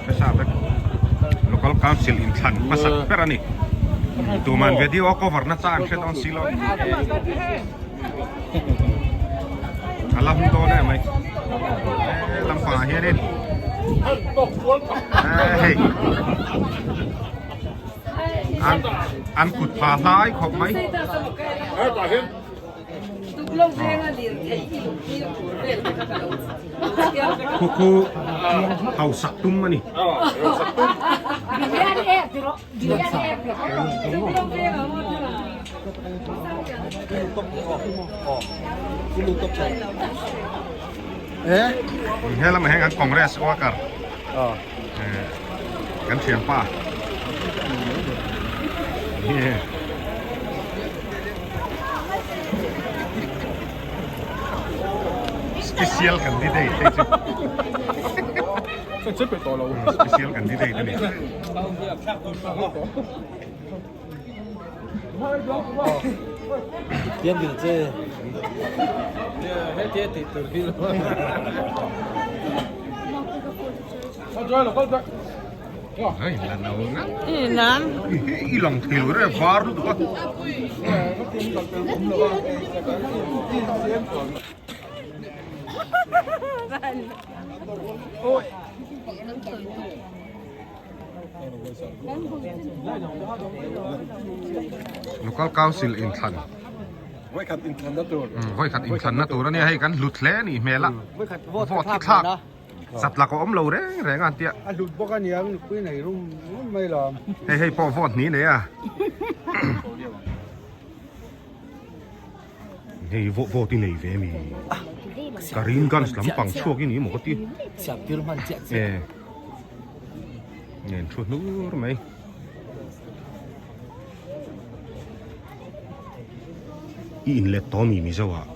Hmasa vek Local Council inthlan hmasak ber a ni. Tuman video a cover na cha an hre dawn si lo. A la hmu dawn em mai. He lampangah hianin hei an an kut pha hlai khawp mai. Khu khu hausak tum a ni. He lamah hian kan Congress worker kan thianpa special candidate te chu special candidate a ni. I lang thei lo reng var lutuk a. Local Council inthlan Vawikhat inthlanna tur Vawikhat inthlanna tur a nia hei kan hlut hle a nih hmel a vote hi thlak chat lak a awm lo reng reng a an tia A hlut bawk a niang nupui nei rum rum mai lo Hei hei pawh vote hnih nei a Hei vote i nei ve mi Karimganj lampang chhuak i ni maw ka ti E. Nen thu hnur mai. I in let tawh mi Mizo ah.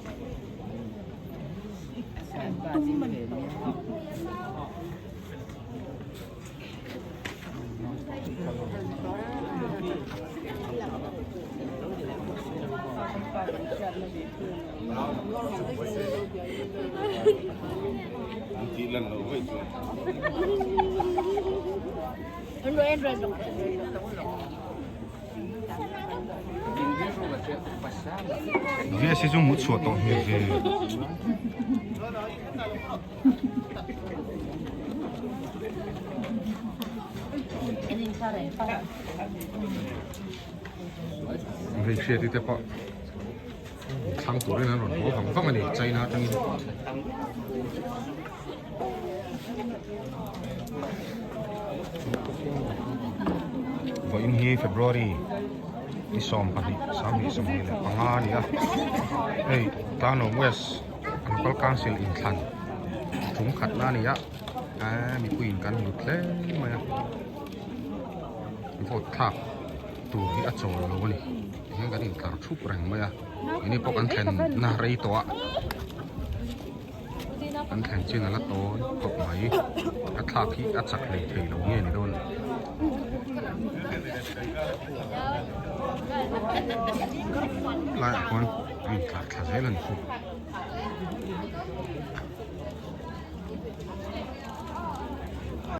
VS hi chu mut chhuah tawh hmel ve. Hei hriati te pawh thlang turin an rawn haw vang vang a ni China atangin. Vawiin hi February ni 12 2025 a ni a, hei Tlangnuam West Local Council inthlan tum khatna a ni a, eee mipuiin kan hlut hle mai a, vote thlak tur hi a chawl lo a ni, tihian kan intlar thup reng mai a, keini pawh kan thlen na rei tawh a. An thlen chin a la tawn tawh mai. A thlak hi a chak hlei thei lo nge ni dawn. Laiah khuan a intlar thla zel a ni.